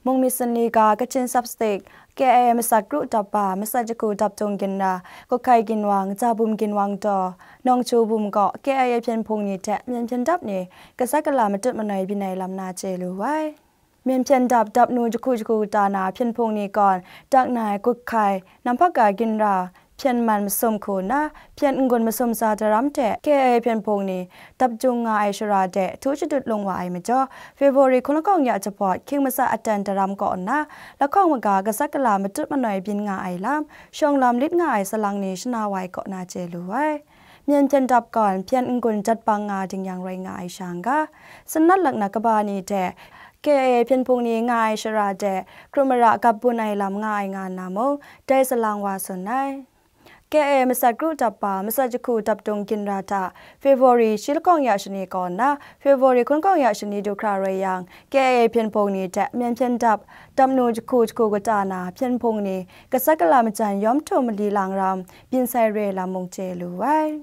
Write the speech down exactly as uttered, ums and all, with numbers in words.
Mung mi sanli ga Kachin Sub-State K I A masat kru dap ba, masat jahku dap dung ginra, Kukhai Ginwang, Jabum Ginwang daw, Nawngchu bum kaw K I A hpyen hpung ni hte myen hpyen dap ni gasat gala matut manoi byin ai lam na chye lu ai. Myen hpyen dap dap nu jahku jahku kata na hpyen hpung ni gawn, Daknai, Kukhai, Namphaka Ginra, Hpyen Man masum hku nna, Hpyen N-gun masum tsa daram hte K I A hpyen hpung ni dap jung nga ai shara de htu shadut lung wa ai majaw, February hkun lakawng ya jahpawt hkying matsat atan daram kaw nna, lahkawng maga gasat gala matut manoi byin nga ai lam, shawng lam lit nga ai salang ni shana wa ai kaw na chye lu ai. Myen hpyen dap gawn Hpyen N-gun jat bang nga dingyang rai nga ai sha n ga, sanat laknak kaba ni hte K I A hpyen hpung ni nga ai shara de hkrum mara gap bun ai lam nga ai nga nna mung, dai salang wa tsun ai. K I A masat kru dap ba, masat jahku dap dung ginra hta February shi lakawng ya shani kaw nna, February hkun kawng ya shani du hkra rai yang, K I A hpyen hpung ni hte myen hpyen dap dap nu jahku jahku kata na hpyen hpung ni gasat gala majan yawm htum mali lang ram byin sai re lam mung chye lu ai.